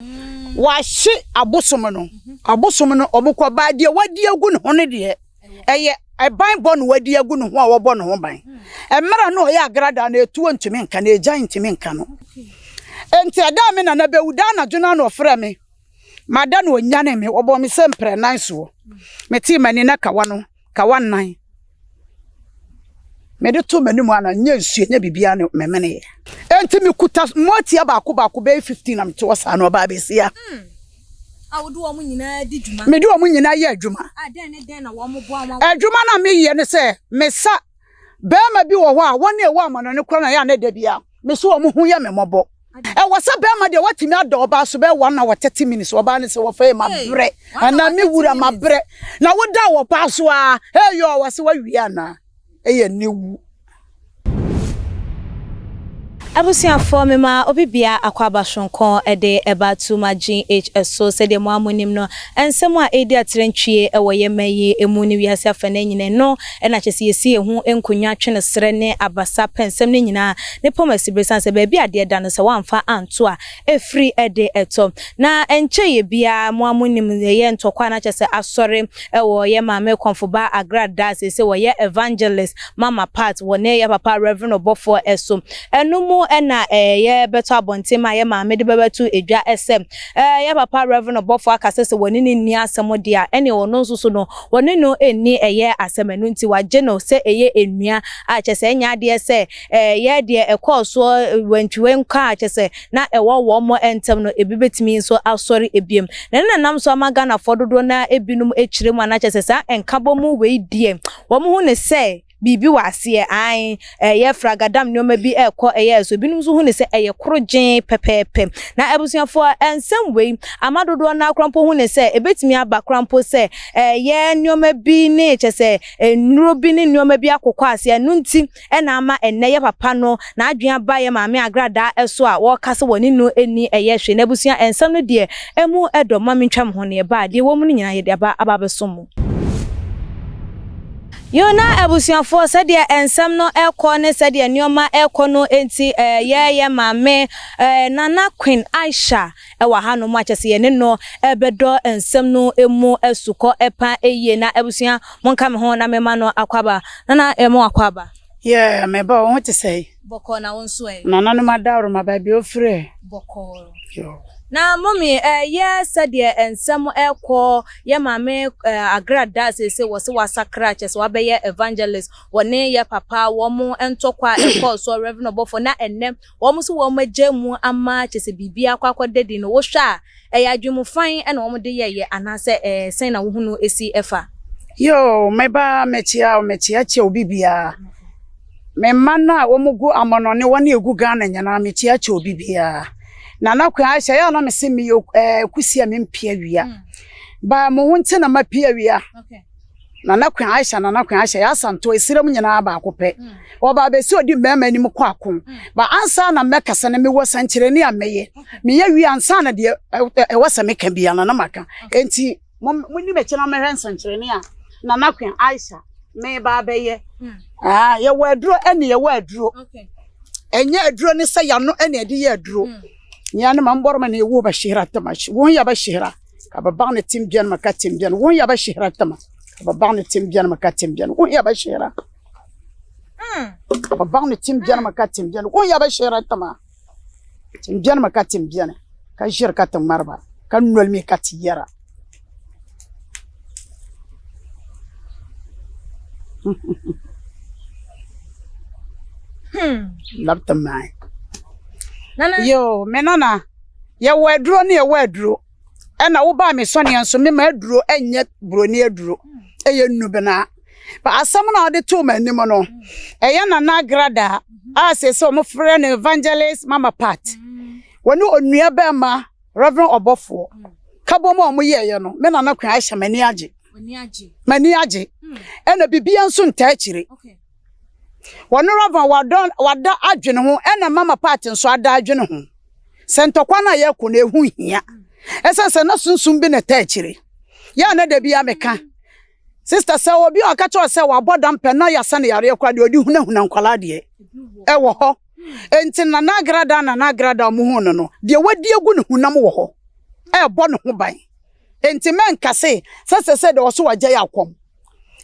Wahye abosom no, abosom no wɔn kɔ baa deɛ wadi agu ne ho no deɛ ɛyɛ ɛban bɔ na wadi agu ne ho a wɔbɔ ne ho ban. Mmerɛ no ɔyɛ agradaa no etuo ntumi nka no, egya ntumi nka no. Enti ɛda a me nana bɛwu da anadwo no na ɔfrɛ me. Mada na ɔnyane me, ɔbɔ me sɛ mprɛ nan soɔ. Metee m'ani na kawa no, kawa nnan. Mede too m'anim a na nyɛ nsuo nyɛ biribiara na memeneeɛ. Enti mekuta mmoatia baako baako bɛyɛ 15 na mete hɔ saa na ɔbaa bɛsia. Hmm. A wode wɔn nyinaa di dwuma? Mede wɔn nyinaa yɛ adwuma. A dɛn ne dɛn na wɔn boa wɔn? Adwuma no a meyɛ ne sɛ mesa Barima bi wɔ hɔ a, wɔn a ɛwɔ amanɔne koraa na ɛyɛ a na da biara me so wɔn ho yɛ me mmɔbɔ. Ɛwɔ sɛ barima deɛ watumi ada ɔbaa so bɛyɛ one hour 30 minutes, ɔbaa no sɛ wɔfa yi mabrɛ anaa me wura mabrɛ, na woda ɔbaa so ara, hey yɔ, wɔse wawie anaa? Ɛyɛ aniwu. Abusuafoɔ mema obi bia akwaaba soronko de ɛba Tuma GH so. Sɛdeɛ mo ara monim no, nsɛm a ɛredi atrantwie wɔ yɛn man yi mu ne wiase afanaa nyinaa no na kyerɛ sɛ yɛsi yɛn ho nkonnwa twe no serɛ ne abasa pɛ nsɛm no nyinaa ne pɔm asibire sane sɛ baabi a adeɛ da no sɛ woamfa anto a ɛfiri de tɔ. Na ɛnkyɛeɛ biara mo ara monim ɛyɛ ntɔkwa na kyerɛ sɛ asɔre wɔ yɛn maame Kɔmfoba Agrada a seesei wɔyɛ Evangelist Mama Pat wɔ ne yɛ papa Rev. Ɔbɔfoɔ so. Ɛno mu na ɛyɛ bɛtɔ abɔnten ma yɛ maame de bɛbɛto dwa sɛ yɛ papa Rev. Ɔbɔfoɔ aka sɛ sɛ wɔne no nni asɛm deɛ a ɛneɛ ɔno nso so no wɔne no nni ɛyɛ asɛm ɛno nti wagye no sɛ ɛyɛ nnua a kyerɛ sɛ ɛnyɛ adeɛ sɛ ɛyɛ deɛ ɛkɔɔ soɔ wantwiwanka a kyerɛ sɛ na ɛwɔ wɔn ntam no ebi bɛtumi nso asɔre ebiem na ɛno na ɛnam so ama Ghanafoɔ dodoɔ no ara ebinom kyerɛ mu a na kyerɛ sɛ saa nkabɔmu wei deɛ wɔn hu no sɛ biribi wɔ aseɛ, aane, ɛyɛ fragadam nneɛma bi ɛrekɔ ɛyɛ so, ebinom nso hu no sɛ ɛyɛ korogyen pɛpɛɛpɛ. Na abusuafoɔ, nsɛm wei ama dodoɔ no ara koraa mpo hu no sɛ ɛbɛtumi aba koraa mpo sɛ ɛyɛ nneɛma bi ne kyɛ sɛ nnuro bi ne nneɛma bi akokɔ aseɛ, ɛno nti ɛna ama ɛnnɛ yɛ papa no n'adwene aba yɛ maame agradaa so a wɔreka sɛ wɔne no nni ɛyɛ hwee. Na abusua, nsɛm no deɛ ɛmu dɔ, mma mentwa me ho na ɛba a, deɛ ɛwɔ mu no nyinaa yɛde aba aba abɛsom mo. Yona abusuafoɔ, sɛdeɛ nsɛm no rekɔ ne sɛdeɛ nneɛma rekɔ no nti, yɛ yɛ maame Nana Queen Aisha wɔ hanom a kyerɛ sɛ yɛne no rebɛdɔ nsɛm no mu asukɔ pa yie. Na abusua, monka me ho na memma no akwaaba. Nana, yɛma wo akwaaba. Yeah, me ba, wo ho te sɛn? Bɔkɔɔ na wo nso ɛ? Nananom adaworoma, baabi a wofiri ɛ? Bɔkɔɔ. Na mummy, ɛyɛ sɛdeɛ nsɛm rekɔ, yɛ maame Agrada seesei wɔse wasakra, kyerɛ sɛ wabɛyɛ evangelist, wɔne yɛ papa wɔn ntɔkwa a ɛkɔɔ soɔ, Rev. Ɔbɔfoɔ, na ɛnnɛ wɔn nso wɔn agya mu ama kyerɛ sɛ biribiara akɔ akɔda di no, wohwɛ a, Ɛyɛ adwene fann na wɔde yɛeɛ anaasɛ ɛɛ sɛn na wohu no si fa? Yoo, me ba, mekyea wo, mekyeakyea obi biara. Me mma no a wɔgu amɔnɔne, wɔn a ɛgu Ghana nyinaa, mekyeakyea obi biara. Nana Kwan Aisha, ɛyɛ a na mese meyɛ ɛɛ kusi a mempie awia. Ba mo ho nti na mapie awia. Nana Kwen Aisha Nana Kwen Aisha yɛ Asantew esirem nyinaa baako pɛ. Ɔba abɛsi ɔdi mmarima anim kɔ ako. Ba ansa na mɛkasa no mewɔ sɛnkyerɛnne a mɛyɛ. Meyɛ wie ansa na deɛ ɛwɔ sɛ meka biara no na maka. Enti monni m'akyi na mɛhwɛ nsɛnkyerɛnne a Nana Kwen Aisha meba abɛyɛ. Ah, yɛwɔ aduro ɛne yɛwɔ aduro. Ɛnyɛ aduro ne sɛ yano ɛne ɛde yɛ aduro. Nea ne ma mbɔrɔ ma ne ɛwɔ bɛhyehera tama. Wɔn yɛ bɛhyehera. Ka bɛ baŋ ni tim beni mi ka tim beni. Wuhiya ba shihira ti ma. Ka bɛ baŋ ni tim beni mi ka tim beni. Wuhiya ba shihira. Ka bɛ baŋ ni tim beni mi ka tim beni. Wuhiya ba shihira ti ma. Tim beni mi ka tim beni. Ka ʒiri ka ti ŋmari ba. Ka noli mi ka ti yɛra. Labi ti maai. Yoo, me nana, yɛwɔ aduro ne yɛwɔ aduro. Ɛna wobaa me sɔneɛ nso me ma aduro ɛnyɛ buroni aduro ɛyɛ nnubena ba asɛm no a wɔde too m'anim no ɛyɛ Nana Agrada a sese wɔfrɛ no Evangelist Mama Pat wɔne onua bɛrima Reverend Ɔbɔfoɔ kabom a wɔyɛeɛ no me Nana Kwan Aisha m'ani agye m'ani agye ɛna biribiara nso ntaa akyire wɔne Reverend wada adwene ho ɛna Mama Pat nso ada adwene ho Sɛ ntɔkwa no a yɛreko no, ɛho hia. Ɛsiane sɛ na sunsum bi na ɛtaa akyire. Yɛ a na da biara meka. Sista, sɛ obi a ɔka kyerɛ sɛ wabɔ dam pɛ na yɛasa no yareɛ koraa deɛ ɔde hunahuna nkwadaa deɛ, ɛwɔ hɔ. Enti Nana Agrada Nana Agrada a wɔhuu no no, deɛ wadi agu ne honam wɔ hɔ. ɛrebɔ ne ho ban. Enti mɛnka se sɛ sɛ sɛ deɛ ɔso wagyae akɔm.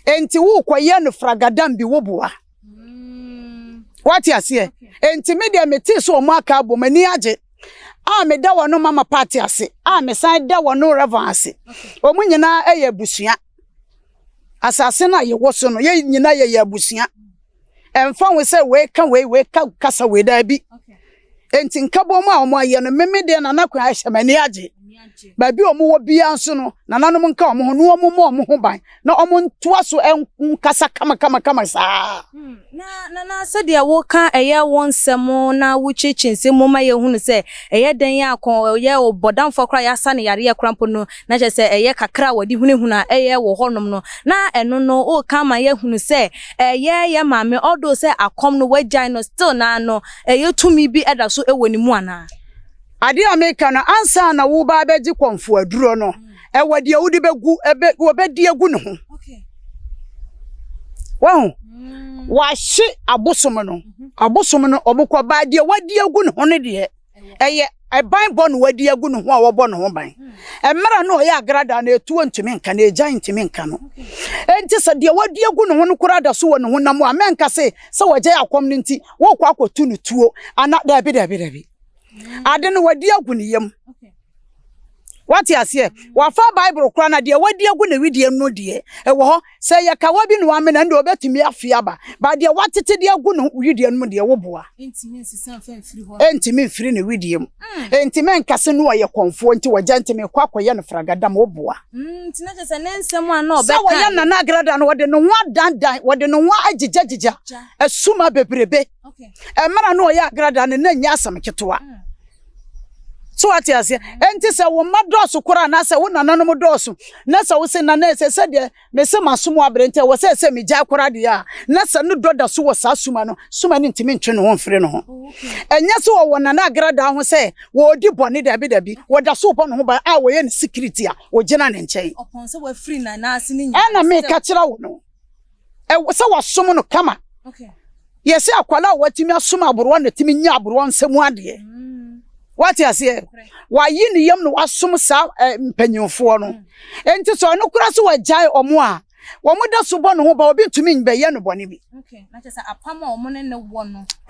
Enti worekɔyɛ no fragadam bi woboa. Wate aseɛ? Enti me deɛ metee sɛ wɔn aka abom, m'ani agye. A meda wɔn mama party ase, a mesan da wɔn reverend ase. Wɔn nyinaa yɛ abusua. Asase no a yɛwɔ so no, yɛn nyinaa yɛyɛ abusua. Ɛmfa ho sɛ wei ka wei, wei ka kasa wei, daabi. Enti nkabom a wɔayɛ no, me me deɛ Nana Kwan ahyɛ m'ani agye. Baabi a wɔwɔ biara nso no, nananom nka wɔn ho na wɔmmɔ wɔn ho ban na wɔntoa so nkasa kamakamakama saa. Hmm, na Nana sɛdeɛ woka ɛyɛ wo nsɛm na wokyerɛkyerɛ nsɛm mu ma yɛhunu sɛ ɛyɛ dɛn a kɔn ɛyɛ ɔbɔdamfoɔ koraa yɛasa no yareɛ koraa mpo no na kyerɛ sɛ ɛyɛ kakra a wɔde hunahuna ɛyɛ wɔ hɔnom no na ɛno no woka ma yɛhunu sɛ ɛyɛ yɛ maame although sɛ akɔm no wagyae no still naa no ɛyɛ tumi bi ɛda so ɛwɔ ne mu anaa? Adeɛ a meka no, ansa na woreba abɛgye kɔmfoɔ aduro no, ɛwɔ deɛ wode bɛgu, ɛbɛ, wɔbɛdi agu ne ho. Wahu? Wahye abosom no. Abosom no, wɔkɔ baa deɛ wadi agu ne ho no deɛ, ɛyɛ ɛban bɔ na wadi agu ne ho a wɔbɔ ne ho ban. Mmerɛ no ɔyɛ agradaa no, etuo ntumi nka no, egyan ntumi nka no. Enti sɛ deɛ wadi agu ne ho no koraa da so wɔ ne honam a, mɛnka se sɛ wɔgyae akɔm no nti, wokɔ akɔtu no tuo ana, daabi, daabi, daabi. Ade no wadi agu ne yam. Wate aseɛ? Wafa Bible koraa na deɛ wadi agu ne wedeɛ no deɛ, ɛwɔ hɔ. Sɛ ɛyɛ kawa bi na wamena no deɛ, ɔbɛtumi afe aba. But deɛ watete de agu ne wedeɛ no mu deɛ, woboa. Ɛntumi mfiri ne wedeɛ mu. Enti mɛnka sɛ no ɔyɛ kɔmfoɔ nti wɔgya nti mekɔ akɔyɛ no fragadam, woboa. Sɛ wɔyɛ Nana Agrada no, wɔde ne ho adandan, wɔde ne ho agyigyagyigya asuma bebrebe. Mmerɛ no ɔyɛ agradaa no na nyɛ asɛm ketewa. So wate aseɛ? Enti sɛ wo mma dɔɔso koraa anaasɛ wo nananom dɔɔso na sɛ wo se nana ɛsɛ sɛ deɛ mese masom abrɛ nti ɛwɔ sɛ sɛ megyae koraa deɛ a na sɛ ne dɔ da so wɔ saa suma no suma no ntumi ntwe ne ho mfiri ne ho. Ɛnyɛ sɛ wɔwɔ nana agradaa ho sɛ wɔredi bɔne dabi dabi wɔda so bɔ ne ho ban a wɔyɛ ne security a wɔgyina ne nkyɛn. Ɛna meka kyerɛ wo no. ɛwɔ sɛ wasom no kama. Yɛsɛ akwadaa a watumi asom aborowa na tumi nya aborowa nsam adeɛ. Mm. Wate aseɛ? Wayi ne yam na wasom saa eh, mpanyinfoɔ no. Mm. Enti sɛ ɔno koraa so wagyae ɔmo a, wɔn da so bɔ ne ho ba obi ntumi mbɛyɛ no bɔne bi.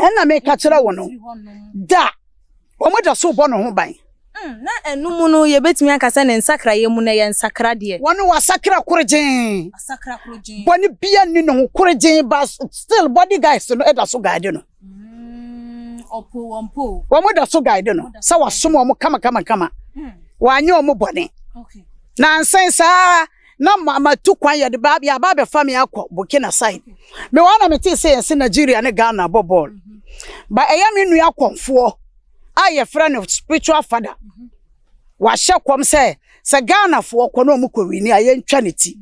Ɛna meka kyerɛ wo no, da Wɔn da so bɔ ne ho ban. Mm, na ɛno mu no, yɛbɛtumi aka sɛ ne nsakraeɛ mu no, ɛyɛ nsakra deɛ. Wɔn wasakra korogyen. Wasakra korogyen. Bɔne bia nni ne ho korogyen, but still body guys no da so guide no. Mm, ɔpo wɔn po. Wɔn da so guide no sɛ wasom wɔn kama kama kama. Mm. Wanyɛ wɔn bɔne. Okay. Nansan saa na matu kwan yɛde ba yɛaba abɛfa me akɔ Burkina side. Me wɔ na metee sɛ yɛse Nigeria ne Ghana bɔ bɔɔl. Ba ɛyɛ me nua kɔmfoɔ a yɛfrɛ no spiritual father. Wahyɛ kɔm sɛ sɛ Ghanafoɔ kɔ na wɔn kɔ wini a yɛntwa ne ti.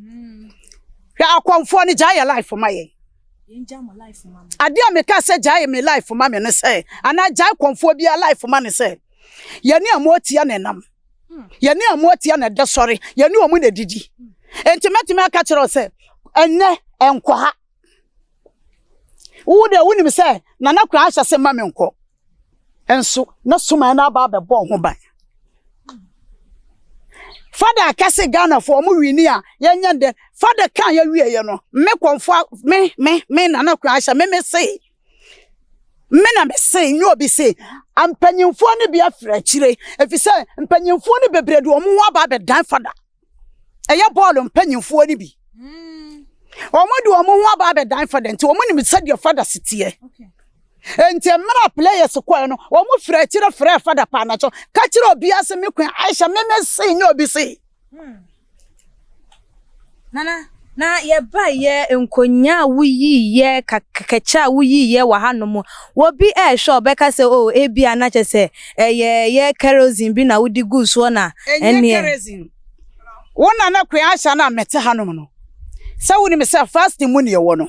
Hwɛ akɔmfoɔ no gyae yɛ life ma yɛn. Adeɛ a meka sɛ gyae me life ma me ne sɛ anaa gyae kɔmfoɔ biara life ma ne sɛ yɛne a moatia ne nam. Yɛne wɔn atia na ɛda sɔre, yɛne wɔn na ɛdidi. Enti mɛtumi aka kyerɛ wo sɛ, ɛnnɛ ɛnkɔ ha. Wo deɛ wonim sɛ Nana koraa ahyɛ sɛ mma menkɔ. Nso na suman no aba abɛbɔ ho ban. Fada aka sɛ Ghanafoɔ ɔmo wini a yɛnyɛ ndɛ. Fada ka yɛwieɛ no, me kɔmfoɔ me me me Nana koraa ahyɛ me me se Me na mese, nyɛ obi se. Mpanyimfoɔ no bi afiri akyire, ɛfiri sɛ mpanyimfoɔ no bebree de wɔn ho aba abɛdan fada. Ɛyɛ bɔɔlo mpanyimfoɔ no bi. Wɔn de wɔn ho aba abɛdan fada nti wɔn nim sɛdeɛ fada si teɛ. Nti mmerɛ a players kɔɛ no, wɔn firi akyire frɛɛ fada paa na kyɛw. Ka kyerɛ obiara sɛ me kwan Aisha me me se nyɛ obi se. Nana, na yɛbaeɛ nkonyaa a woyiiɛ, kɛkyɛ a woyiiɛ wɔ hanom, obi rehwɛ a ɔbɛka sɛ oh ebia na kyerɛ sɛ ɛyɛ yɛ kerosene bi na wode guu soɔ na ɛnyɛ ɛneɛ. kerosene. Wo Nana Kwen Ahyɛ no a mete hanom no, sɛ wonim sɛ fasting mu na yɛwɔ no,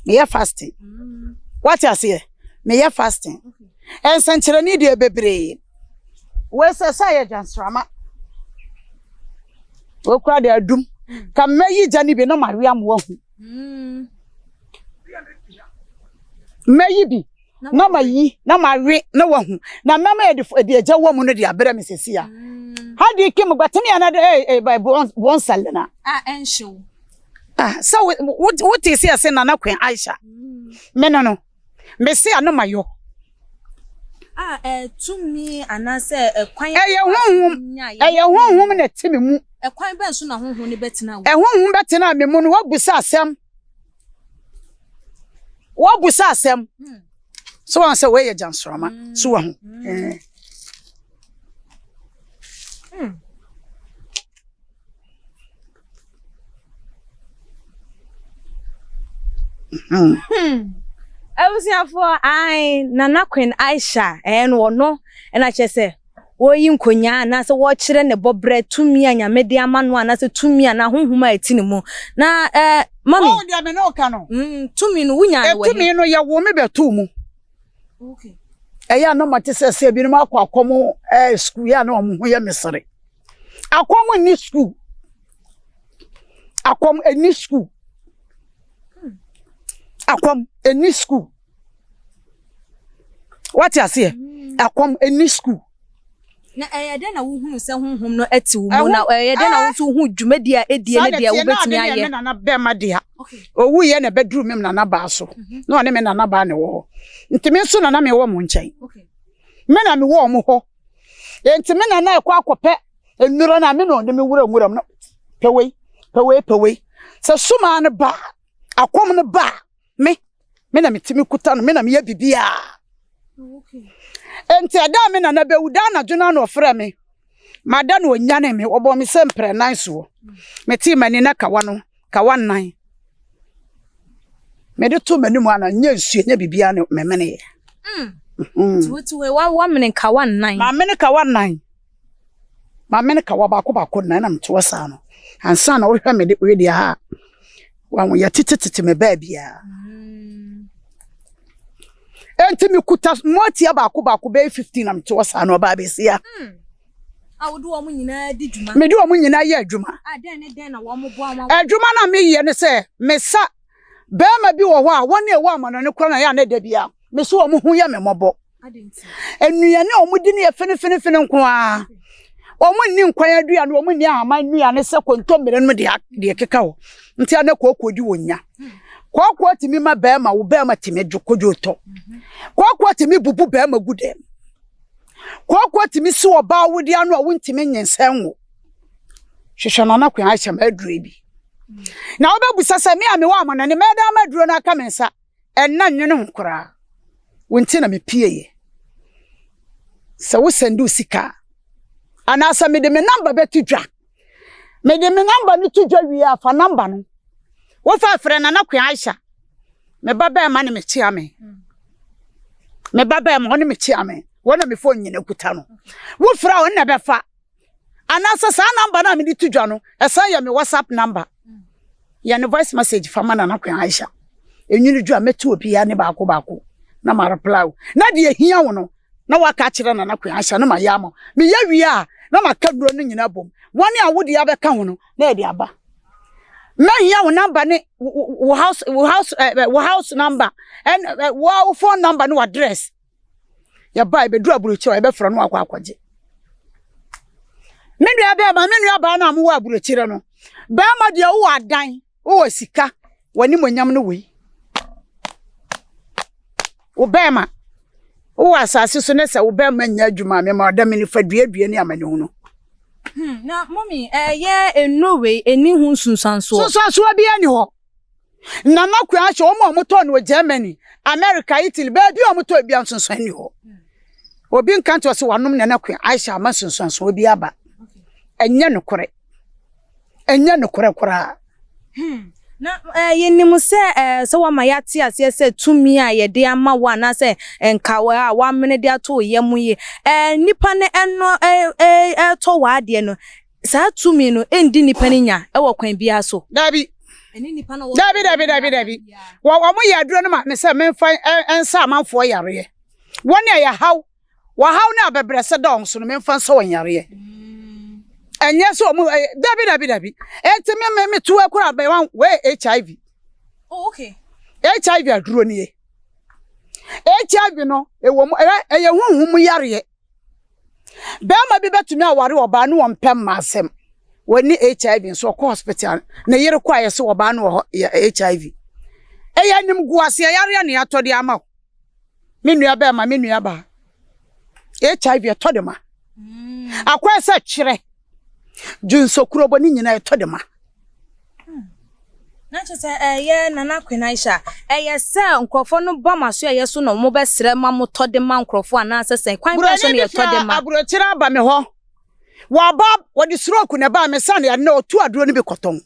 meyɛ fasting. Woate aseɛ? Meyɛ fasting. Nsɛnkyerɛnne deɛ bebree. Wei sɛ sɛ yɛ gyansrama. Wei kura deɛ adum. Ka mɛyi gya no bi na mawe ama wahu. Mɛyi bi na mayi na mawe na wahu. Na mɛma yɛde deɛ gya wɔ mu no de abrɛ me sɛsi a. Ha di kim gba timi ana de eh eh bɔn salina. A ɛnhyew. Ah, sɛ wo wo te se ɛse Nana Queen Aisha. Me no no. Me se ano ma yɔ. A ɛtumi anaasɛ ɛkwan. Ɛyɛ honhom. Ɛyɛ honhom na ɛte me mu. Ɛkwan bɛn so na honhom no bɛtena wo? Ɛhonhom bɛtena me mu no wabusa asɛm. Wabusa asɛm. So wɔn sɛ wɔyɛ gyansrama. So wɔn ho. Abusuafoɔ ae Nana Queen Aisha ɛɛ no ɔno ɛna kyerɛ sɛ wɔreyi nkonyaa anaasɛ wɔrekyerɛ ne bɔbrɛ tumi a Nyame de ama no anaasɛ tumi anaa honhom a ɛte ne mu na ɛɛ mami. Wɔn deɛ me ne ɔka no. Tumi no wonya no wɔ he? Tumi no yɛ wo me bɛtoo mu. Ɛyɛ a na mate sɛ sɛ ebinom akɔ akɔm ɛɛ sukuu yɛ a na wɔn ho yɛ mesere. Akɔm nni sukuu. Akɔm nni sukuu. Akɔm nni sukuu. Wate aseɛ? Akɔm nni sukuu. Na ɛyɛ dɛn na wohunu sɛ honhom no te wo mu, na ɛyɛ dɛn na wo nso wohu dwumadi a edie ne deɛ wobɛtumi ayɛ? Me nana bɛrima dea. Owuiɛ na ɛbɛduru me nana baa so. Mhm. Na ɔne me nana baa na ɛwɔ hɔ. Nti me nso na na mewɔ mo nkyɛn. Me na mewɔ ɔmo hɔ. Nti me nana ɛkɔ akɔpɛ nnuro no a me na ɔde me wura nwura mu no. Pɛ wei, pɛ wei, pɛ wei. Sɛ sumaa no ba a, akɔm no ba a, Me, me na metumi kuta no, me na meyɛ biribiara. Enti ɛda a me nana bɛwu, da anadwo no na ɔfrɛ me. Mada na ɔnyane me, ɔbɔ me sɛ mprɛ nan soɔ. Metee m'ani na kawa no, kawa nnan. Mede to m'anim a na nyɛ nsuo, nyɛ biribiara na memeneeɛ. Mm. Wamene kawa nnan. Mamene kawa nnan. Mamene kawa baako baako nnan na mete hɔ saa no. Ansa na wohwɛ me de wedeɛ ha a, Wahu, yɛtetetete me baabiara. Enti mekuta mmoatia baako baako bɛyɛ 15 na mete hɔ saa na ɔbaa bɛsia. Hmm. A wode wɔn nyinaa di dwuma. Mede wɔn nyinaa yɛ adwuma. A dɛn ne dɛn na wɔn boa wɔn? Adwuma no a meyɛ ne sɛ mesa bɛrima bi wɔ hɔ a wɔn a ɛwɔ amanɔne koraa na yɛ a na da biara me so wɔn ho yɛ me mmɔbɔ. Nnuane a wɔdi no yɛ fenefenefene nko ara. Wɔnni nkwan aduane, wɔnni ahaman nnuane sɛ kontommire nom deɛ deɛ ɛkeka hɔ. Nti a na kooko di wɔn nya. Kooko tumi ma bɛrima wo bɛrima tumi dwo kodwo tɔ. Kooko tumi bubu bɛrima gu dɛm. Kooko tumi si ɔbaa wodi ano a wontumi nyinsɛn wo. Hwehwɛ Nana Kwan ahyɛ ma aduro bi. Na wobɛbusa sɛ me a mewɔ amanɔne mɛda ama aduro no aka me nsa. Ɛnna nnwene ho koraa. Wo nti na mepieeɛ. Sɛ wo sɛnde wo sika a, anaasɛ mede me namba bɛto dwa. Mede me namba no to dwa wie a, fa namba no. Wofa frɛ Nana Kwe Aisha. Me ba bɛrima ne me kyea me. Me ba bɛrima ɔne me kyea me. Wɔn na me fon nyina kuta no. Wofrɛ a ɔno na ɛbɛfa. Anaasɛ saa namba no a mede to dwa no, ɛsan yɛ me WhatsApp namba. Yɛ no voice message fa ma Nana Kwen Aisha. Enwini dwo a mɛto obiara ne baako baako na ma reply wo. Na deɛ ehia wo no, na waka akyerɛ Nana Kwen Aisha na mayɛ ama wo. Meyɛ wie a, na maka nnuro no nyinaa bom. Wɔn a wode abɛka ho no, na yɛde aba. Mɛhia wo namba ne wo house wo house eh, wo house number ɛn wo phone number ne wo address. Yɛba a yɛbɛduru aburokyire a yɛbɛfrɛ no akɔ akɔgye. Me nua bɛrima, me nua baa no a mowɔ aburokyire no, bɛrima deɛ wowɔ adan, wowɔ sika, w'animonyam no wei. Wo bɛrima, wowɔ asase so ne sɛ wo bɛrima nyɛ adwuma a mema ɔda me nifa duadua ne amanehunu. Hmm, na mɔmi, ɛyɛ nnuro wei, ɛni ho nsunsuansoɔ? Nsunsuansoɔ biara ni hɔ. Nana Kwan ahyɛ wɔn a wɔtɔɔ no wɔ Germany, America, Italy, baabi a wɔtɔɔ bi a nsonsonoe nni hɔ. Obi nka nkyerɛ sɛ wanom Nana Kwan Aisha ama nsonsonoe bi aba. Ɛnyɛ nokorɛ. Ɛnyɛ nokorɛ koraa. Hmm. Na eh, yɛnim sɛ eh, sɛ wama yɛate aseɛ sɛ tumi a yɛde ama wo anaasɛ nkawa a wamene de ato wo yam yi, eh, nnipa no ɛno eh, eh, ɛtɔ w'adeɛ no, Saa tumi no nndi nnipa no nya wɔ kwan biara so. Dabi. Dabi, dabi, dabi, dabi. Wɔ wɔn yɛ aduro no ma me sɛ memfa nsa amanfoɔ yareɛ. Wɔn a yɛhaw, wɔhaw ne abɛbrɛsɛ da wɔn so no, memfa nsa wɔn yareɛ. Ɛnyɛ sɛ wɔn, dabi, dabi, dabi. Enti me me me to akura bɛn wɔn wɔ HIV. Oh, okay. HIV aduro nie. HIV no, ɛwɔ mu, ɛyɛ honhom yareɛ. Bɛrima bi bɛtumi aware ɔbaa ne ɔmpɛ mma asɛm. Wɔnni HIV nso ɔkɔ hospital ne yere kɔ a yɛsɛ ɔbaa no wɔ hɔ yɛ HIV. Ɛyɛ animguaseɛ yareɛ na yɛatɔ de ama wo. Me nua bɛrima, me nua baa. HIV ɛtɔ de ma. Akɔyɛ sɛ twerɛ, dwonsɔkurobo ne nyinaa ɛtɔ de ma. Na kyerɛ sɛ ɛyɛ Nana Queen Aisha, ɛyɛ sɛ nkurɔfoɔ no ba mo asoɛeɛ so na wɔbɛsrɛ ma motɔ de ma nkurɔfoɔ anaasɛ sɛn? Kwan bɛn so Buroni na bi yɛtɔ de firi ma? aburokyire aba me hɔ. Waba, wɔde stroke na ɛbaa me sane yare na ɔtu aduro no bi kɔtɔn.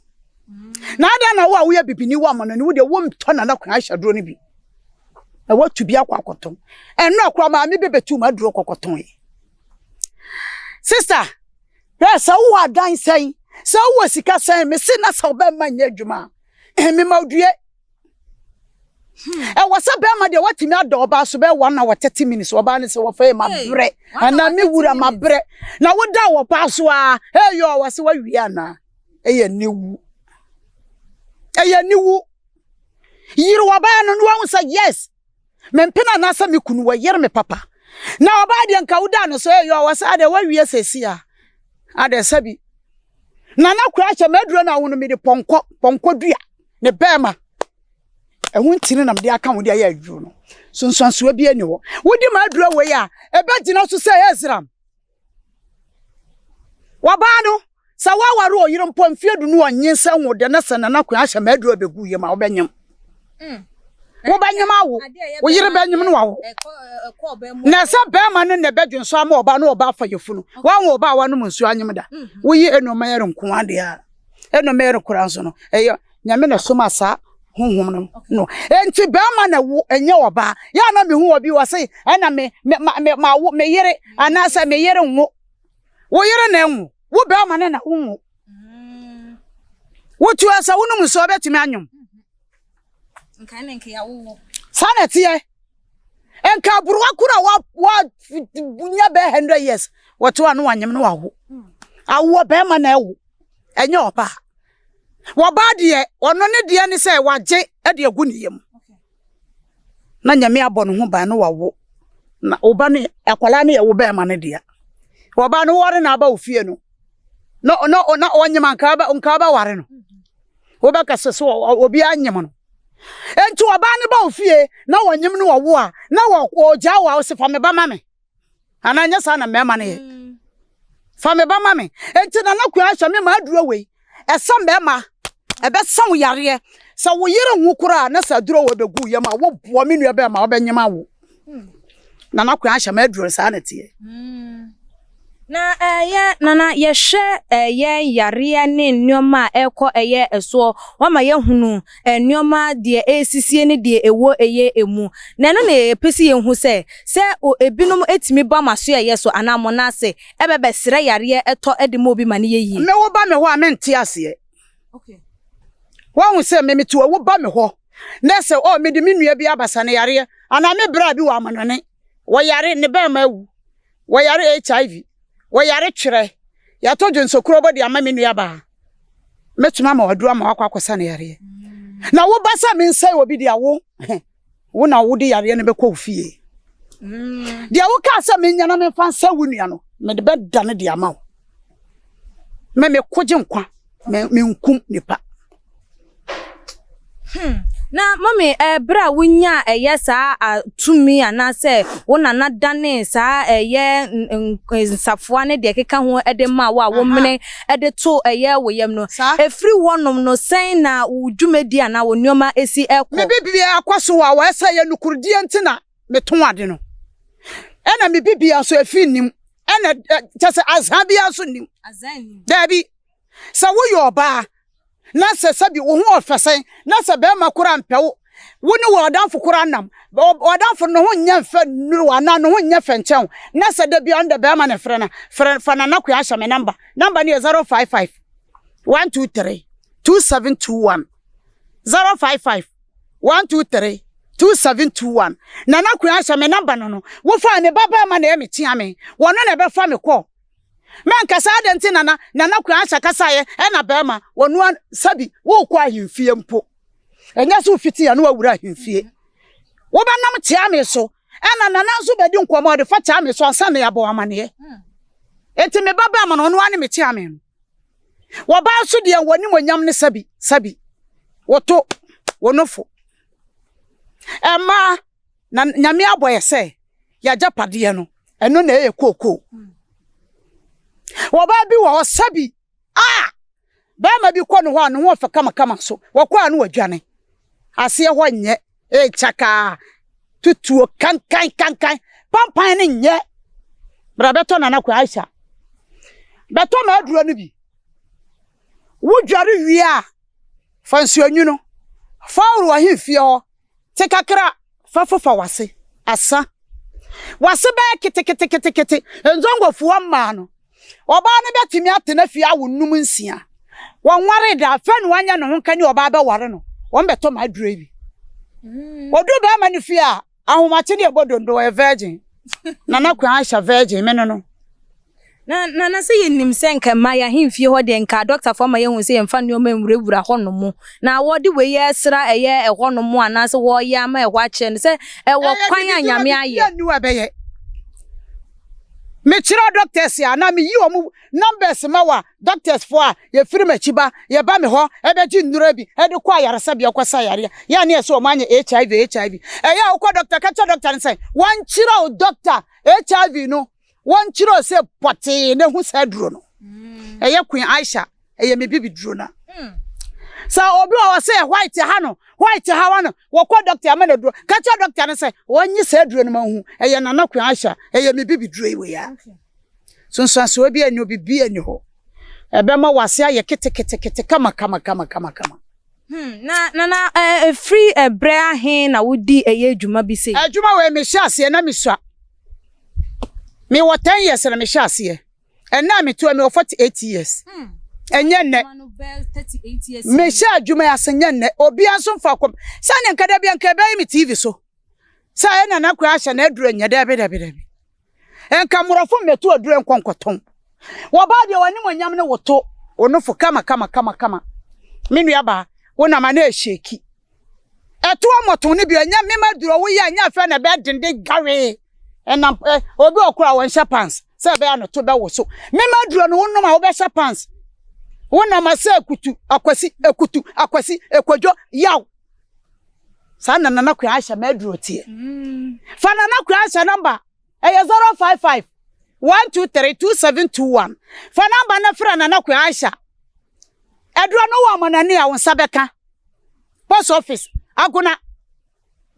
Na adɛn na wo a woyɛ bibini wɔ amanɔne wo deɛ wontɔ Nana Queen Aisha aduro no bi na woatu bi akɔ akɔtɔn. Ɛno koraa maame bi bɛtuu m'aduro kɔkɔtɔn. Sister, Hwɛ, sɛ wowɔ adan sɛn, sɛ wowɔ sika sɛn, mese na sɛ ɔbɛrima nyɛ adwuma a, mema wo due. Ɛwɔ sɛ bɛrima deɛ watumi ada ɔbaa so bɛyɛ one hour 30 minutes, ɔbaa no sɛ wɔfa yi mabrɛ, anaa me wura mabrɛ, na woda ɔbaa so a, ɛyɛ ɔwɔ sɛ wawie anaa? Ɛyɛ niwu. Ɛyɛ niwu. Yere ɔbaa no na wahu sɛ yes, Me mpena anaasɛ me kunu wɔyere me papa. Na ɔbaa deɛ nka wodaa no so ɛyɛ ɔwɔ sɛ adeɛ wawie sɛsi a adeɛ sɛbi. Nana kura ahyɛ m'aduro no a wo no mede pɔnkɔ pɔnkɔ dua ne bɛɛma ɛho ntini na mede aka ho de ayɛ aduro no. Sunsuansoɔ bi ani hɔ. Wodi m'aduro wei a ɛbɛgyina so sɛ Ezram. Wɔbaa no, sɛ woaware ɔyere mpo mfeɛ du no ɔnyinsɛn wo deɛ na sɛ Nana Kwan ahyɛ ma aduro abɛgu yam a wobɛnyem. Mm. Wobɛnyem awo. Wo yere bɛnyem no wawo. Na sɛ bɛrima no na ɛbɛdwe nso ama ɔbaa na ɔbaa fa yɛfunu. Woanwo ɔbaa a wanom nsuo anyem da. Mm-hmm. Woyi ɛnɔma yɛre nko adeɛ a. Ɛnɔma yɛre koraa nso no ɛyɛ Nyame na ɛsomaa saa honhom no no. Enti bɛrima na wo ɛnyɛ ɔbaa. Yɛ a na mehu obi wɔ se ɛna me me ma me ma wo me yere anaasɛ me yere nwo. Wo yere na ɛnwo. Wo bɛrima no na wo nwo. Wotu sɛ wonom nsuo wobɛtumi anwom. Saa na ɛteɛ. Nka aburuwa koro a wa wa nya bɛyɛ 100 years wɔte hɔ a na wanyem na wawo. Awoɔ bɛrima na ɛwo ɛnyɛ ɔbaa. Wɔbaa deɛ, ɔno ne deɛ ne sɛ wagye de agu ne yam. Na Nyame abɔ ne ho ban na wawo. Na wo ba ne akwadaa no yɛ wo bɛrima no dea. Wɔbaa no woware na aba wo fie no. Na na na ɔnyem anka aba nka abɛware no. Wobɛka sɛ so obi anyem no. Enti ɔbaa no ba wo fie na wɔnyem no wɔwo a na wɔgyaa wo a wo se fa me ba ma me. Anaa nyɛ saa na mmarima no yɛ. Fa me ba ma me. Enti Nana Kua ahyɛ me ma aduro wei. Ɛsa mmarima, ɛbɛsa wo yareɛ. Sɛ wo yere nwo koraa na sɛ aduro wei bɛgu wo yam a, woboa me nua bɛrima wobɛnyem awo. Nana Kua ahyɛ me aduro saa na ɛteɛ. Na ɛyɛ Nana yɛhwɛ ɛyɛ yareɛ ne nnoɔma a ɛkɔ ɛyɛ ɛsoɔ wama yɛhunu nnoɔma deɛ ɛresisie ne deɛ ɛwɔ ɛyɛ ɛmu na ɛno na yɛpɛ sɛ yɛhu sɛ sɛ ebinom tumi ba mo asoɛeɛ so anaa mo nan ase ɛbɛ bɛsrɛ yareɛ ɛtɔ de ma obi ma no yɛ yie. Me wo ba me hɔ a mente aseɛ. Woahu sɛ me mete hɔ wo ba me hɔ na sɛ oh mede me nua bi aba sa no yareɛ anaa me bra bi wɔ amanɔne wɔyare ne bɛɛma awu wɔyare HIV wɔyare twerɛ yɛatɔ dwonsɔkurobo de ama me nua baa mɛtumi ama waduru ama wakɔ akɔsa no yareɛ na woba sɛ mensɛe obi deɛ wo wo na wode yareɛ no bɛkɔ wo fie deɛ wokaa sɛ menya na memfa nsɛ wo nua no mede bɛda no de ama wo me mekogye nkwa menkum nipa Hmm. Na mami, ɛberɛ a wonyaa ɛyɛ saa tumi anaasɛ wo nana danee saa ɛyɛ nsafoa ne deɛ ɛkeka ho de maa wo a womene de to ɛyɛ wo yam no, ɛfiri hɔnom no sɛn na wo dwumadie anaa wo nneɛma si ɛkɔ? Me biribiara kɔ so a wɔyɛ sɛ ɛyɛ nokorɛdie nti na metɔn ade no. Ɛna me biribiara nso efi nnim. Ɛna kyɛ sɛ azaa biara nso nnim. Daabi. Sɛ woyɛ ɔbaa na sɛ sɛbi wo ho ɔfɛ sɛn na sɛ bɛrima koraa mpɛ wo, wo ne w'adamfo koraa nam, w'adamfo no ho nyɛ mfɛ nnuru wo anaa ne ho nyɛ fɛ nkyɛn wo, na sɛ da biara ɔno deɛ bɛrima na ɛfrɛ no, frɛ fa Nana Kua ahyɛ me namba. Namba no yɛ 055 123 2721. 055 123 2721. Nana Kua ahyɛ me namba no no. Wofaa me ba bɛrima na ɛyɛ me kyea me. Wɔno na ɛbɛfa me kɔ. Mɛnkasa adɛn nti na na Nana Kwan Ahyɛ kasaeɛ ɛna bɛrima wɔnoa sɛbi wokɔ ahemfie mpo ɛnyɛ sɛ wofiti ano awura ahemfie wobɛnam kyeame so ɛna Nana nso bɛdi nkɔmmɔ ɔde fa kyeame so ansa na yɛabɔ amaneɛ. Enti me ba bɛrima no, ɔno ara ne me kyeame no. Wɔbaa nso deɛ wɔn animuonyam ne sɛbi, sɛbi, woto, wo nofo. Mmaa, na Nyame abɔ yɛ sɛ yɛagyapadeɛ no, ɛno na ɛyɛ kookoo. Wɔbaa bi wɔ hɔ sɛbi, a Barima bi kɔ ne hɔ a ne ho ɔfɛ kamakama nso wɔkɔ a na wadwane. Aseɛ hɔ nyɛ kyakaa, tutuo kankan kankan, pampan no nyɛ. Bra bɛtɔ Nana Kwan Aisha. Bɛtɔ m'aduro no bi. Wodware wie a, fa nsuonwunu fa woro w'ahemfie hɔ. Te kakra fa fofa w'ase. Asa. W'ase bɛyɛ keteketekete. Nzongofoɔ mmaa no, ɔbaa no bɛtumi atena fie awo nnum nsia. Wɔnwaree da, afei na wanya ne ho nka ne ɔbaa bɛware no, wɔbɛtɔ m'aduro yi bi. Ɔdu barima no fie a, Ahomakye ne ɛbɔ dondo ɔyɛ virgin. Nana Kwan Aisha virgin me no no. Na na na sɛ yɛnim sɛ nka mmaa yɛ ahemfie hɔ deɛ nka adɔktafoɔ ama yɛahu sɛ yɛmfa nneɛma nwurawura hɔ nom na wɔde wei ɛresra ɛyɛ ɛhɔ nom anaasɛ wɔreyɛ ama ɛhɔ akyerɛ no sɛ ɛwɔ kwan a Nyame ayɛ. Ɛyɛ biribi a ɛbɛyɛ. Mekyerɛ doctors a na meyi wɔn numbers ma wa doctors foɔ a yɛfiri m'akyi ba yɛba me hɔ ɛbɛgye nnuro bi ɛde kɔ ayaresabea kɔsa yareɛ yɛ a ne yɛ sɛ wɔn anyɛ HIV HIV ɛyɛ a wokɔ doctor ka kyerɛ doctor no sɛ wɔnkyerɛ wo doctor HIV no wɔnkyerɛ wo sɛ pɔtee na hu saa duro no ɛyɛ Queen Aisha ɛyɛ me bibi duro na sɛ obi wɔ hɔ sɛ white ha no white ha wa no wɔkɔ doctor ama no duro ka kyerɛ doctor no sɛ wɔnye saa duro no ma hu ɛyɛ Nana Queen Aisha ɛyɛ me bibi duro yi wei a Sunsuansoɔ biara nni hɔ, biribiara nni hɔ. Ɛbɛma w'ase ayɛ keteketekete kama kama kama kama kama. Hmm, na na na ɛfiri ɛbrɛ ahe na wodi ɛyɛ adwuma bi sei? Adwuma wei mehyɛ aseɛ na mesua. Mewɔ 10 years na mehyɛ aseɛ. Ɛnna a metoa mewɔ 48 years. Ɛnyɛ nnɛ. Mehyɛ adwuma yi ase nyɛ nnɛ. Obiara nso mfa kɔm. Sɛdeɛ nka da bi nka ɛbɛyɛ me TV so. Sɛ ɛyɛ Nana Koraa ahyɛ na aduro nyɛ. Dabi dabi dabi. Nka mmorɔfo mmɛto aduro nkɔ nkɔtɔn. Wɔbaa deɛ w'animuonyam ne wo to wo nofo kama kama kama kama. Me nua baa, wo nam a na ɛhyɛki. Ɛto amɔtɔn no bi ɛnyɛ mema aduro woyɛ ɛnyɛ afɛ na ɛbɛyɛ denden gawee. Ɛnam ɛ obi wɔ koraa wɔnhyɛ pants sɛ ɛbɛyɛ a ne to bɛwo so. Mema aduro no wonom a wobɛhyɛ pants. Wo nam a sɛ ekutu akwasi ekutu akwasi ekodwo yaw. Saa na Nana Kua Aisha m'aduro teɛ. Fa Nana Kua Aisha namba ɛyɛ 055 123 2721. Fa namba no frɛ Nana Kua Aisha. Aduro no wɔ amanani a wo nsa bɛka. Post office Agona.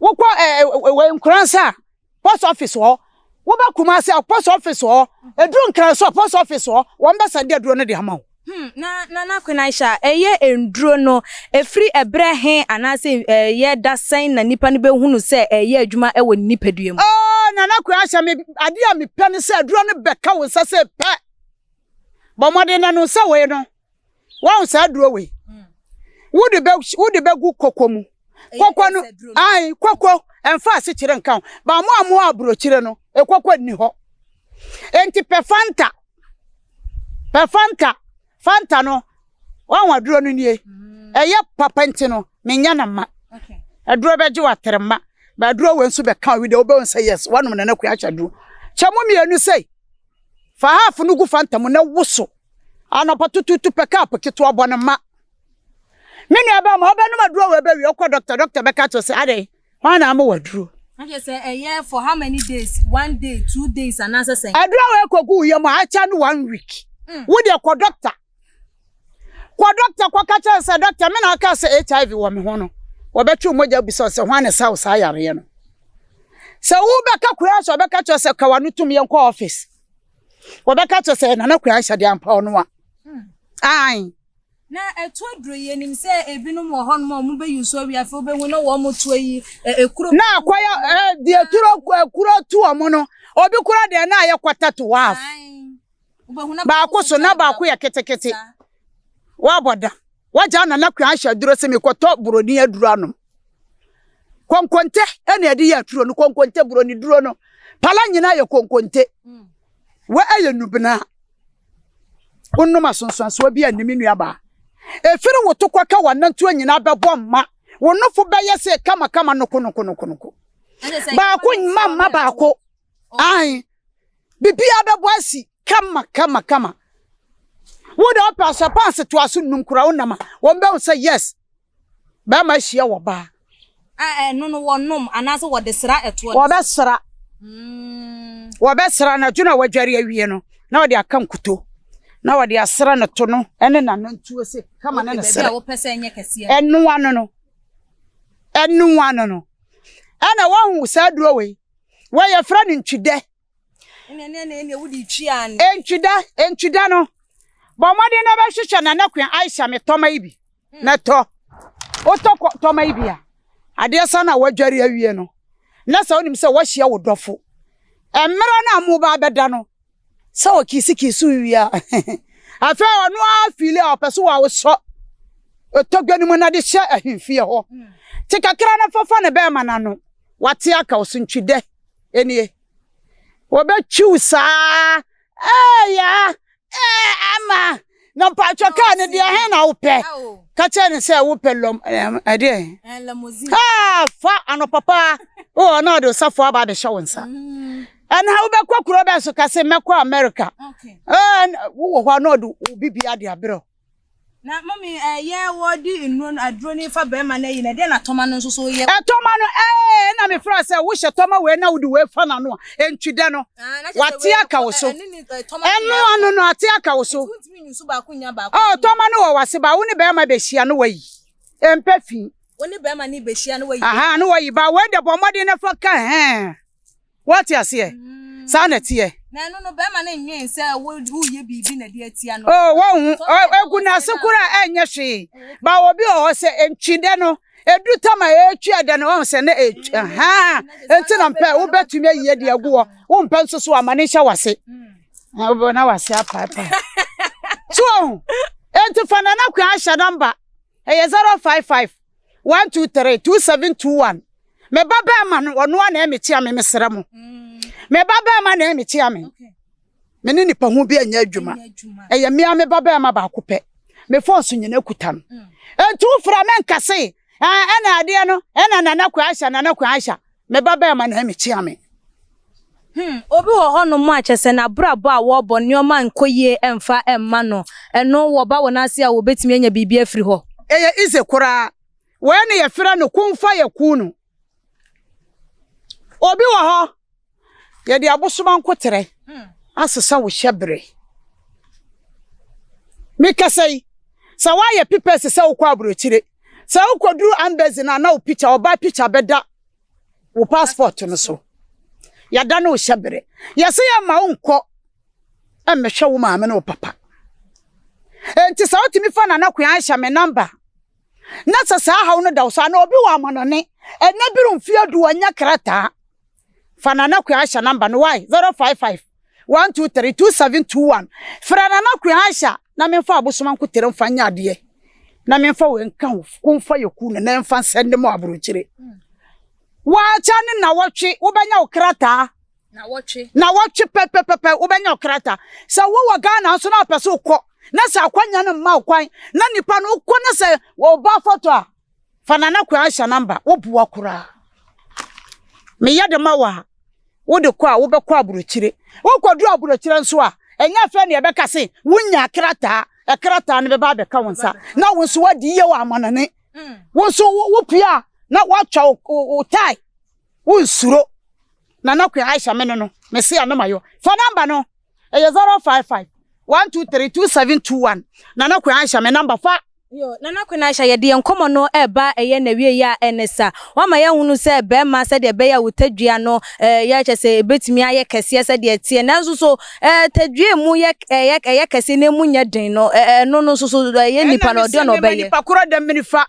Wokɔ ɛɛ Nkoransa a post office hɔ. Woba Kumasi a, post office hɔ. Eduru Nkran nso a, post office hɔ. Wɔn bɛsɛnde aduro no de ama wo. Hmm, na Nana Kwenaisha, ɛyɛ nnuro no, ɛfiri ɛberɛ he anaasɛ ɛyɛ da sɛn na nipa no bɛhunu sɛ ɛreyɛ adwuma wɔ ne nipadua mu? Oh, Nana Kwenaisha, me, adeɛ a mepɛ ne sɛ aduro no bɛka wo nsa sei pɛ. Bɔ mmɔden na nom sɛ wei no. Wahu saa aduro wei? Wode bɛ wode bɛgu koko mu. Koko no ae koko ɛmfa asekyerɛ nka ho. Ba mo a mo aburokyire no ekoko nni hɔ. Enti pɛ Fanta. Pɛ Fanta. Fanta no wahu aduro no nie. Ɛyɛ papa nti no menyɛ no ma. Aduro bɛgye w'atere ma. Ba aduro wei nso bɛka wo deɛ wobɛhu sɛ yes wanom Nana Kua ahyɛ aduro. Kyɛ mo mmienu sei. Fa half no gu Fanta mu na woso. Anɔpa tutuutu pɛ cup ketewa bɔ no ma. Me nua bɛma ɔbɛnom aduro wɔ ɛbɛwie ɔkɔ dɔkta dɔkta bɛka kyerɛ sɛ adɛn hwan na ama wɔ aduro. Na kyerɛ sɛ ɛyɛ for how many days one day two days anaasɛ sɛn. Aduro wɔ ɛkɔgu wo yam a akyɛ no one week. Mm. Wo deɛ kɔ dɔkta kɔ dɔkta kɔka kyerɛ sɛ dɔkta me na aka sɛ HIV wɔ me ho no wɔbɛtwe wo mogya bisa sɛ hwan na ɛsa wo saa yareɛ no. Sɛ wobɛka koraa sɛ ɔbɛka kyerɛ sɛ ka w'ano tom yɛnkɔ office. Wɔbɛka kyerɛ sɛ Nana Kua Ahyɛ deɛ ampa ɔno a. Ae. Na ɛto aduro yi yɛnim sɛ ebinom wɔ hɔnom a wɔn bɛ use awie afei wobɛhu na wɔn to ayi ekuro. Na akɔyɛ ɛ deɛ turo ekuro to wɔn no obi kura deɛ na ayɛ quarter to half. Baako so na baako yɛ ketekete. Wabɔ da. Wagya Nana Kua Ahyɛ aduro sɛ mekɔtɔ buroni aduro anom. Konkonte na yɛde yɛ aturo no, konkonte buroni duro no. Pala nyinaa yɛ konkonte. Wɔ ɛyɛ nubena. Wonom asonsansoɔ bi a nni me nuabaa. Ɛfiri wo to kɔka w'anantuo nyinaa bɛbɔ mma. Wo nofo bɛyɛ sɛ kamakama noko noko noko noko. Baako mma mma baako. Ae. Biribiara bɛbɔ asi. kama kama kama. Wo de ɔpɛ ahyɛ paase toa so num koraa wonam a wɔn bɛhu sɛ yes bɛrima ahyia wɔ baa. A ɛno no wɔnom anaasɛ wɔde sra ɛtoɔ no so? Wɔbɛsra. Wɔbɛsra anadwo no a wɔadware awie no na wɔde aka nkuto na wɔde asra ne to no ne n'anantuo se kama ne ne Baabi srɛ. a wopɛ sɛ ɛnyɛ kɛseɛ no. Ɛno ano no. Ɛno ano no. Ɛna wɔahu saa aduro wei. Wei yɛfrɛ no ntwidɛ. Ntwida, ntwida no, bɔ mmɔden na bɛhwehwɛ Nana Kua Aisha me tɔma yi bi na tɔ. Wotɔ tɔma yi bi a, adeɛ sa no a woadware awie no, na sɛ wonim sɛ woahyia wo dɔfo, mmerɛ no a moba abɛda no, sɛ ɔkiisikiisi wo wie a, afei ɔno ara fiili a ɔpɛ so wɔ a wosɔ tɔ dwa no mu na de hyɛ ahemfie hɔ. Te kakra na fafa ne bɛrima no ano, wate aka wo so ntwidɛ nie. Wɔbɛtwiw saa. Ee yaa, ee ama. Na mpatsɔ kaa no deɛ he na wopɛ? Ka kyerɛ no sɛ wopɛ lɔm ɛdeɛ. Haa fa anɔpa paa. Wowɔ na ɔde osafo aba abɛhyɛ wo nsa. Ɛna wobɛkɔ kuro bɛn so ka se mɛkɔ America. Wowɔ hɔ a na ɔde wo bibia de abrɛ wo. Na mami ɛyɛ wɔde nnuro no aduro no fa bɛrima no ayi na ɛdeɛ na tɔma no nso so yɛ. Ɛtɔma no ɛɛ na mefrɛ sɛ wohyɛ tɔma wei na wode wei fa n'ano a ɛntwi dɛ no ah, wate aka wo so ɛno ano no ate aka wo so oh, tɔma no wɔ wase ba wo ne bɛrima bɛhyia no wayi ɛmpɛ fi wo ne bɛrima no bɛhyia no wayi aha no wayi ba wei de bɔ mmɔden na fa ka hɛn Woate aseɛ? Saa na ɛteɛ. Na ɛno no, bɛrima no nnwen sɛ woreyɛ biribi na ɛde atia no. Oh, woahu, egu n'ase koraa a ɛnyɛ hwee. Ba obi wɔ hɔ sɛ ntwi dɛ no, edu tam a ɛretwi ɛdɛ no, woahu sɛ na ɛretwi. Ahaa, enti na mpɛ, wobɛtumi ayi adi agu hɔ. Wompɛ nso so ama ne nhyɛ w'ase. Wobɛ na w'ase apaapae. So woahu? Enti fa Nana Kwan ahyɛ namba. Ɛyɛ 055 123 2721. Me ba bɛrima no, ɔno a na ɛmekyea me, mesrɛ mo. Me ba bɛrima na ɛmekyea me. Me ne nipa ho bi anyɛ adwuma. Ɛyɛ mmea me ba bɛrima baako pɛ. Me fon so nyina kuta no. Enti wofrɛ me nka se, ɛna adeɛ no, ɛna Nana Kwan Aisha, Nana Kwan Aisha. Me ba bɛrima na ɛmekyea me. Hmm, obi wɔ hɔnom a kyerɛ sɛ n'abrabɔ a wɔrebɔ nneɛma nkɔ yie mfa mma no, ɛno wɔba wɔn ase a wɔbɛtumi anya biribi afiri hɔ. Ɛyɛ easy koraa. Wei na yɛfrɛ no kun fa yɛ kun no. Obi wɔ hɔ, yɛde abosoma nkoterɛ asesa wo hyɛberɛ. Mekasa yi, sɛ woayɛ pipɛs sɛ wokɔ aburokyire, sɛ wokɔduru embassy no a na wo picture, ɔbaa picture bɛda wo passport no so. Yɛada ne wo hyɛberɛ. Yɛse yɛmma wo nkɔ mmɛhwɛ wo maame ne wo papa. Enti sɛ wotumi fa Nana Kweaa hyɛ me number na sɛ saa haw no da wo so anaa obi wɔ amanɔne ɛnɛ bere mfe adu ɔnyɛ krataa fa Nana Kweaa hyɛ number no why 055 123 2721 frɛ Nana Kweaa hyɛ na memfa abosoma nkotere mfa nyɛ adeɛ na memfa wei nka ho komfa yɛ ku no na mfa nsɛnde mo aburokyire wɔakyɛ ne nawɔtwe wobɛnya wo krataa nawɔtwe pɛpɛpɛpɛ wobɛnya wo krataa sɛ wowɔ Ghana nso na wopɛ sɛ wokɔ na sɛ akwanya no mma wo kwan na nipa no wokɔ na sɛ wɔba fɔtɔ a Fa Nana Kwaa Aisha number, wo boa koraa. Me yɛ de ma wo a, wo de kɔ a wo bɛ kɔ aburokyire. Wo kɔ duru aburokyire nso a, ɛnyɛ afei na yɛbɛka se wo nya krataa, ɛkrataa no bɛba abɛka wo nsa. Na wo nso wadi yie wɔ amanɔne. Wo nso wo pue a, na woatwa wo tie. Wo nsuro. Nana Kwaa Aisha me no no, me se ano ma yɔ. Fa number no, ɛyɛ 055 123 2721. Nana Kwaa Aisha me number fa. Yo, Nana Kwenaisha, yɛde yɛn nkɔmmɔ no reba ɛyɛ n'awieeɛ a ɛne sa. Woama yɛahunu sɛ barima sɛdeɛ ɛbɛyɛ a wo tadua no yɛ kyɛ sɛ ɛbɛtumi ayɛ kɛseɛ sɛdeɛ ɛteɛ nanso so tadua mu yɛ ɛyɛ ɛyɛ kɛseɛ na ɛmu nyɛ den no ɛno no nso so ɛyɛ nipa no ɔdeɛ na Ɛna mese mema ɔbɛyɛ. nipa korɔ dɛm nifa.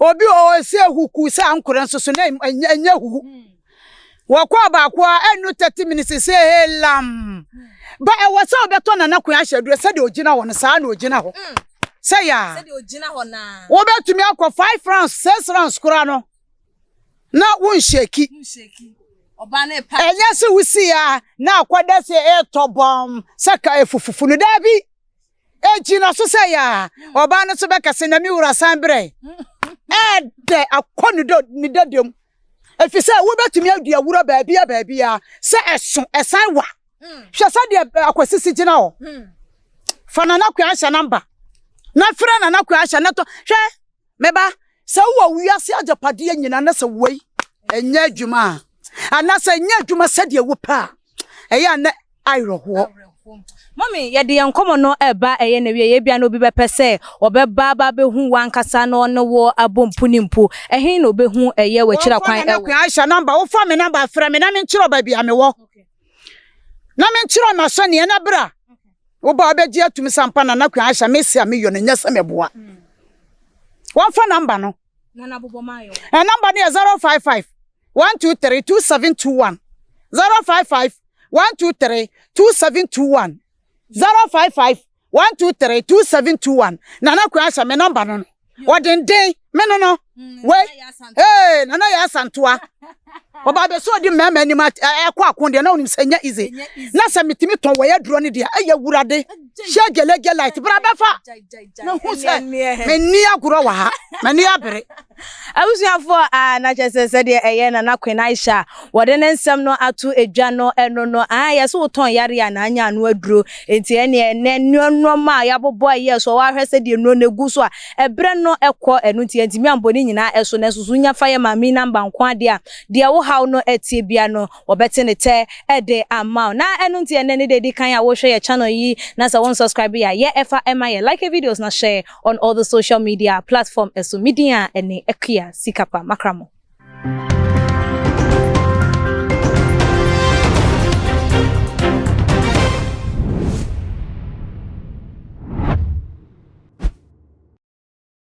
Obi wɔ hɔ sɛ huku sɛ ankorɛ nso so na ɛnyɛ huhu. Wɔkɔɔ baako a ɛnnu 30 minutes sɛ hey lam. Ba ɛwɔ sɛ wobɛtɔ Nana Kwan ahyɛ aduro sɛdeɛ ogyina hɔ no saa na ogyina hɔ. Sɛ yɛ a. Wobɛtumi akɔ 5 rounds 6 rounds koraa no na wonhyɛki. Ɛnyɛ sɛ wosi a na akɔda sɛ ɛtɔ bɔm sɛ ka efufufu no daabi. Egyina so sɛ yɛ a, ɔbaa no nso bɛka sɛ, Na me wura san brɛ. Ɛdɛ akɔ ne dɔ ne dɛdɛ mu. Efisɛ wobɛtumi adi awura baabia baabia sɛ ɛso ɛsan wa. Hwɛ sɛdeɛ Akwasi si gyina hɔ. Fa Nana Akua Ahyɛ namba na frɛ Nana Akua Ahyɛ na tɔ. Hwɛ, me ba, sɛ wowɔ wiase agyapadeɛ nyina na sɛ wei ɛnyɛ adwuma a, anaasɛ ɛnyɛ adwuma sɛdeɛ wopɛ a, ɛyɛ a na awerɛhoɔ. Mummy, yɛde yɛn nkɔmmɔ no reba ɛyɛ n'awieeɛ. Ebia na obi bɛpɛ sɛ ɔbɛba aba abɛhu wo ankasa na ɔne wo abɔ mpu ne mpu. Ɛhe na ɔbɛhu ɛyɛ w'akyiri Wɔmfa kwan Nana wɔ? Kua Aisha namba, wofa me namba frɛ me na menkyerɛ wo baabi a mewɔ. Na menkyerɛ wo m'asɛnneɛ na bra. Woba a wobɛgye atum sɛ ampa Nana Kua Aisha mese a meyɔ no nyɛ sɛ meboa. Wɔmfa namba no. Ɛ namba no yɛ 055 123 2721 055 123 2721 055 123 2721 Nana Kua Aisha me namba no no. Ɔdenden me no no. Wei ee Nana yɛ asantoa. Ɔba abɛsɛ ɔdi mmarima anim ɛkɔ ako deɛ na onim sɛ nyɛ easy. Na sɛ metumi tɔn wɔ aduro no deɛ ɛyɛ wurade. Hyɛ gelege light bra bɛfa. Na hu sɛ menni agorɔ wɔ ha. M'ani abere. Abusuafoɔ a na kyerɛ sɛ sɛdeɛ ɛyɛ Nana Queen Aisha a wɔde ne nsɛm no ato dwa no ɛno no aa yɛse wotɔn yareɛ a na anya ano aduro nti ɛneɛ ɛnɛ nnoɔma a yɛabobɔ a ɛyɛ so a woahwɛ sɛdeɛ nnuro no ɛgu so a ɛberɛ no ɛkɔ ɛno nti yɛntumi ambɔ ne nyinaa ɛso nanso so wonya fa yɛ maame yi number nko ara deɛ a deɛ wo haw no ɛteɛ bia no wɔbɛte ne tɛ ɛde ama wo na ɛno nti ɛnɛ ne deɛ ɛdi kan a wohwɛ yɛ channel yi na sɛ wo nsubscribe yɛ a yɛ ɛfa ɛma yɛ like videos na share on all the social media platform ɛso me din a ɛne Akua Sikapa Makramo.